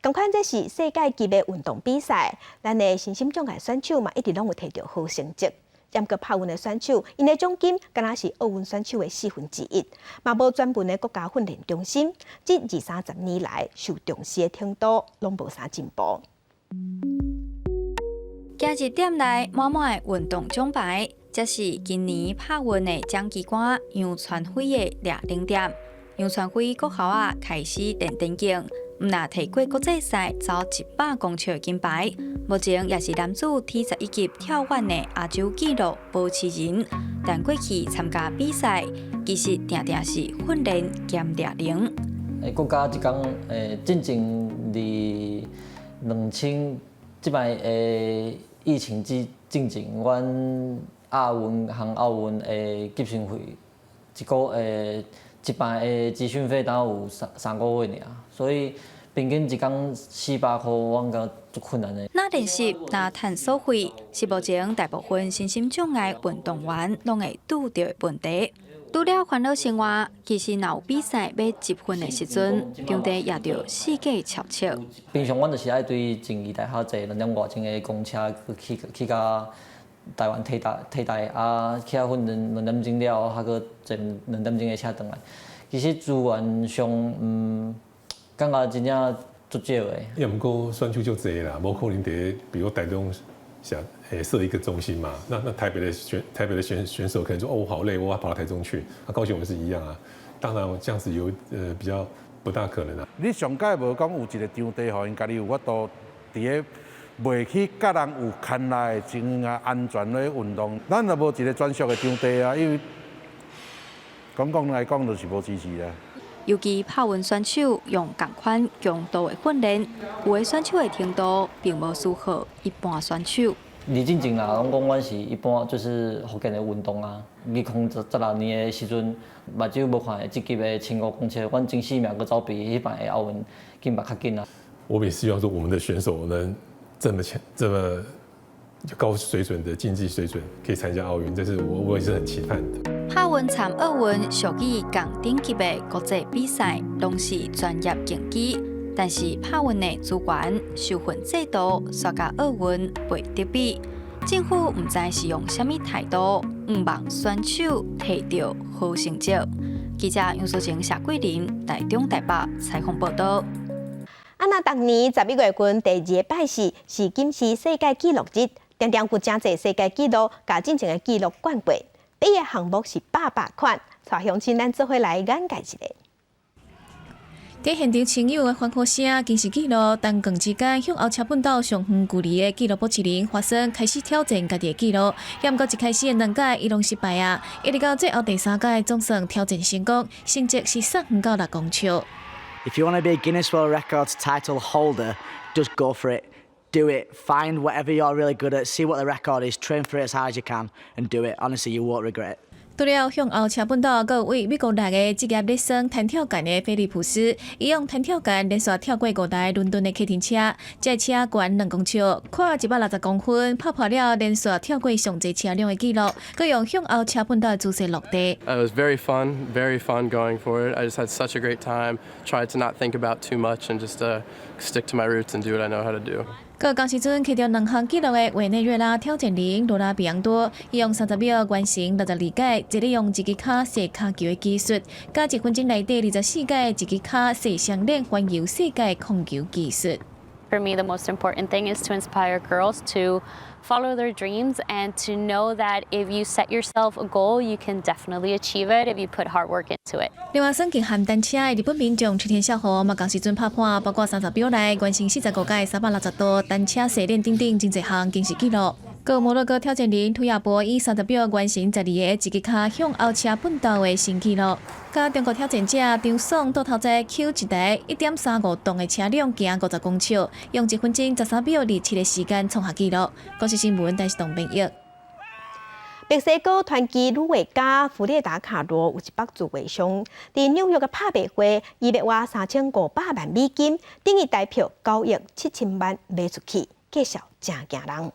仝款這是世界級的運動比賽，咱的身心障礙選手嘛，一直攏有提著好成績。毋過拍運的選手，𪜶的獎金敢若是奧運選手的1/4，嘛無專門的國家訓練中心，這二三十年來受重視的程度攏無啥進步。行入店內，滿滿的運動獎牌，這是今年拍運的獎機關楊傳輝的掠能店。楊傳輝國校仔開始練田徑，毋但提過國際賽走100公尺的金牌，目前也是男子 T 11級跳遠的亞洲紀錄保持人。但過去參加比賽，其實定定是訓練兼掠能。國家這工進前佇2000這擺的疫情之進前，阮亞運和奧運的集訓費，一個月一擺的集訓費，當有三三個月爾，所以平均一工400箍，阮感覺足困難的。若練習，若趁所費，是目前大部分身心障礙運動員攏會拄著的問題。除了煩惱生活，其實若有比賽欲集訓的時陣，場地也著四界撨測。平常阮就是愛對靜宜大學坐2點外鐘的公車去去到台灣體大體大啊，去遐訓練2點鐘了後，還閣坐2點鐘的車轉來。其實資源上，感覺真正足少的。抑毋過選手足濟啦，無可能佇比如台中想設一個中心嘛？那台北的選手可能說哦，我好累，我要跑到台中去。啊，高雄我們是一樣啊。當然這樣子有比較不大可能啊。你上蓋無講有一個場地，予𪜶家己有法度佇咧袂去佮人有牽力的情形下安全咧運動。咱就無一個專屬的場地啊，因為講講來講就是無支持啊。尤其拍運選手用仝款強度的訓練，有的選手的程度並無輸予一般選手。佇進前啦，攏講阮是一般就是復健的運動啊。2016年的時陣，目睭無看的這級的1500公尺，阮前四名閣走比彼擺的奧運金牌較緊啊。我也希望說，我們的選手能這麼強、這麼高水準的競技水準，可以參加奧運，這是我也是很期盼的。拍運參奧運屬於仝等級的國際比賽，攏是專業競技。但是拍運的資源、受訓制度，煞佮奧運袂得比。政府毋知是用啥物態度，向望選手提著好成績。記者楊淑晴、謝桂林，台中、台北採訪報道。啊，那逐年11月份第二個拜四是金氏世界紀錄日，定定有誠濟世界紀錄，共進前的紀錄灌過。第一個項目是百百款，帶鄉親咱做伙來研究一下。佇現場親友的歡呼聲，金氏紀錄單槓之間向後車畚斗上遠距離的紀錄保持人華生開始挑戰家己的紀錄，也毋過一開始的兩屆伊攏失敗啊，一直到最後第三屆總算挑戰成功，成績是送遠到6公尺。 If you want to be a Guinness World Records title holder, just go for it. Do it. Find whatever you're really good at. See what the record is. Train for it as hard as you can, and do it. Honestly, you won't regret it. 除了向後車畚斗，閣有位美國來的職業熱身彈跳桿的菲利普斯，伊用彈跳桿連續跳過五台倫敦的客運車，這台車懸2公尺，寬160公分，拍破了連續跳過上濟車輛的紀錄，閣用向後車畚斗的姿勢落地。 It was very fun, very fun going for it. I just had such a great time. Tried to not think about too much and just stick to my roots and do what I know how to do. 閣仝時陣揢著兩項紀錄的委內瑞拉挑戰人羅拉比揚多，伊用30秒完成62屆，一個用一支跤射跤球的技術，佮一分鐘內底24屆一支跤射雙鏈環遊世界控球技術。 For me, the most important thing is to inspire girls to follow their dreams and to know that if you set yourself a goal, you can definitely achieve it if you put hard work into it. 另外，耍極限單車的日本民眾池田孝和嘛，仝時陣拍破包括30秒內完成45屆360度單車射鏈等等真濟項驚世紀錄。閣摩洛哥挑戰人推亞博以30秒完成12個一支跤向後車畚斗的新紀錄。佮中國挑戰者張爽倒頭在抾一台1.35噸的車輛行50公尺，用1分鐘13秒27的時間創下紀錄。公視新聞，台視東編譯。墨西哥傳奇女畫家弗列達卡羅有一幅自畫像，佇紐約的拍賣會，伊欲挖3500萬美金，等於台票9億7千萬賣出去，價數誠驚人。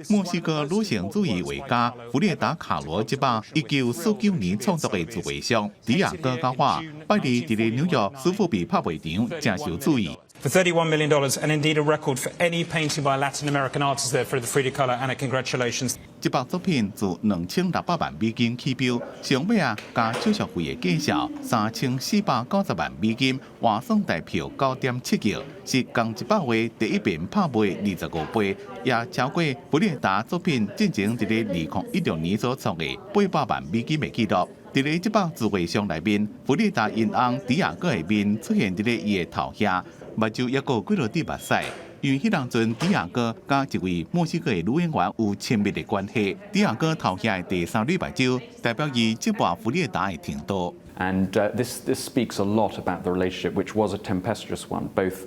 墨西哥女性主義畫家弗列達卡羅這幅1949年創作的自畫像《迪亞哥佮我》，拜二佇咧紐約蘇富比拍賣場誠受注意。 For $31 million, and indeed a record for any painting by a Latin American artist there for the Frida Kahlo. Anna, congratulations. 這幅作品自2600萬美金起標，上尾啊加手續費的價數3490萬美金，換算台票9.7億，是仝一百畫第一遍拍賣25倍，也超過弗列達作品進前佇咧2016年所創的800萬美金的紀錄。佇咧這幅自畫像內面，弗列達𪜶翁迪亞哥的面出現佇咧伊的頭遐，目睭猶閣有幾落滴目屎。因為彼當陣迪亞哥佮一位墨西哥的女演員有親密的關係。迪亞哥頭遐的第三縷目睭，代表伊折磨弗列達的程度。 And this speaks a lot about the relationship, which was a tempestuous one. Both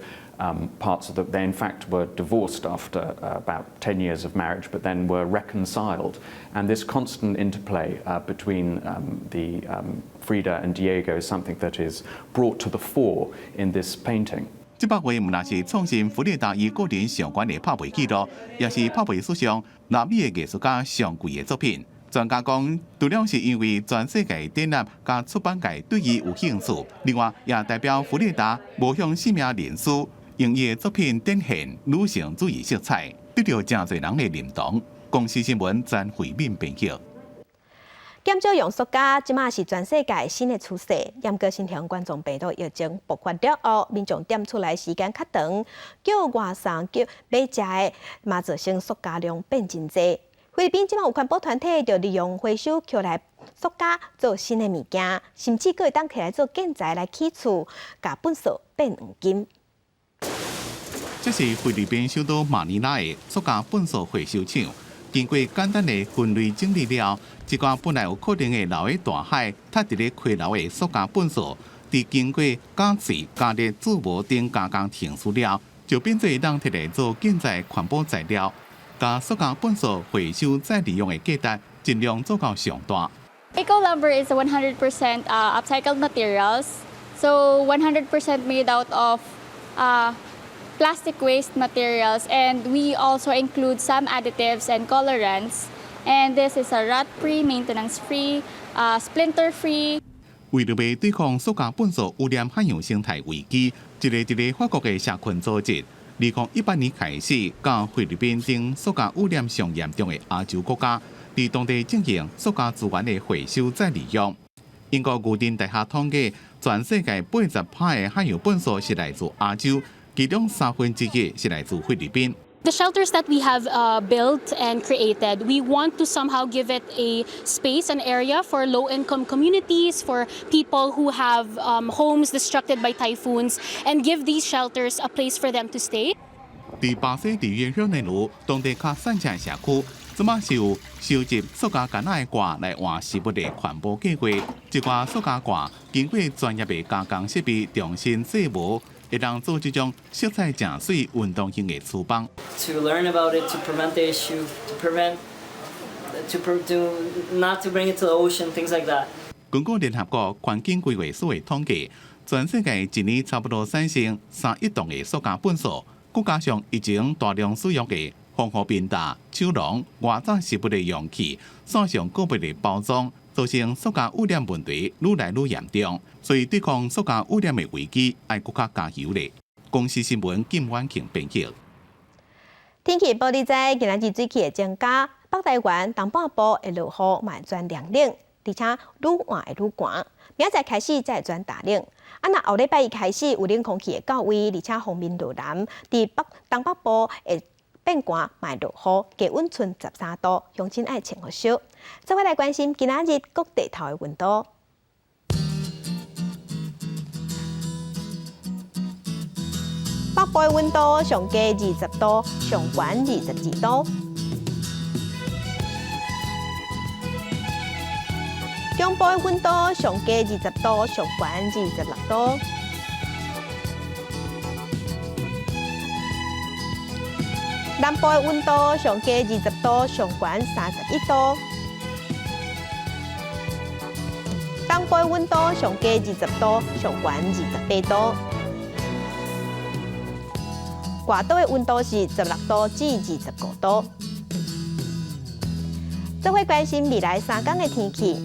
parts of the, they in fact were divorced after about 10 years of marriage, but then were reconciled. And this constant interplay between the Frida and Diego is something that is brought to the fore in this painting. 這幅畫毋但是創新弗列達伊個人上懸的拍賣紀錄，也是拍賣史上南美的藝術家上貴的作品。專家講，除了是因為全世界展覽佮出版界對伊有興趣，另外也代表弗列達無向性命認輸，用伊的作品展現女性主義色彩，得著誠濟人的認同。公視新聞詹慧敏編輯。減少用塑膠，這馬是全世界新的趨勢。毋過新型冠狀病毒疫情爆發了後，民眾踮厝內時間較長，叫外送叫買食的，嘛造成塑膠量變真濟。菲律賓這馬有環保團體就利用回收抾來塑膠做新的物件，甚至閣會當摕來做建材來起厝，共糞埽變黃金。這是菲律賓首都馬尼拉的塑膠糞埽回收廠。經過簡單的分類整理了，這寡本來有可能會流佇大海、塞佇咧溪流的塑膠糞埽，佇經過絞碎、加熱、鑄模等加工程序了，就變做會當摕來做建材環保材料，共塑膠糞埽回收再利用的價值盡量做到上大。 Eco Lumber is 100% upcycled materials, so 100% made out of plastic waste materials, and we also include some additives and colorants. And this is a rot-free, maintenance-free, splinter-free. 為著欲對抗塑膠糞埽污染海洋生態危機，一个佇咧法國的社群組織，2018年開始，佮菲律賓等塑膠污染上嚴重的亞洲國家，佇當地進行塑膠資源的回收再利用。英國牛津大學統計，全世界80%的海洋糞埽是來自亞洲，其中1/3是來自菲律賓。 The shelters that we have built and created, we want to somehow give it a space and area for low-income communities, for people who have homes destructed by typhoons, and give these shelters a place for them to stay. 佇巴西里約熱內盧當地較散赤的社區，這馬是有收集塑膠桿仔的蓋來換食物的環保計劃。這寡塑膠蓋經過專業的加工設備重新製模，會當做這種色彩誠媠運動型的廚房。 To learn about it, to prevent the issue, to prevent To not to bring it to the ocean, things like that. 根據聯合國環境規劃署的統計，全世界一年差不多產生3億噸的塑膠垃圾，閣加上以前大量使用的防護便袋、手囊、外載食物的容器、線上購物的包裝，造成塑膠污染問題愈來愈嚴重。所以對抗塑膠污染的危機，愛閣較加強咧。公視新聞金婉慶編輯。天氣報你知，今仔日水氣會增加，北台灣東半部會落雨，嘛會轉涼冷，而且愈晚會愈寒。明仔載開始才會轉大冷。啊，若後禮拜一開始有冷空氣會到位，而且鋒面落南，佇北東北部會變寒，嘛會落雨，低溫賰13度，鄉親愛穿予少。做伙來關心今仔日各地頭的溫度。北部的溫度上低20度，上懸22度。中部的溫度上低20度，上懸26度。南部的溫度上低20度，上懸31度。東部的溫度上低20度，上懸28度。外島的溫度是16度至25度。做伙關心未來3天的天氣。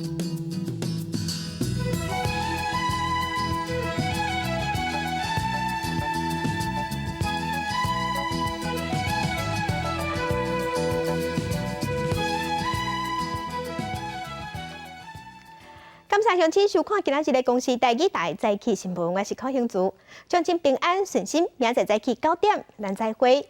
感謝鄉親收看今仔日的公視台語台早起新聞，我是柯興竹，鄉親平安順心，明仔載早起9點，咱再會。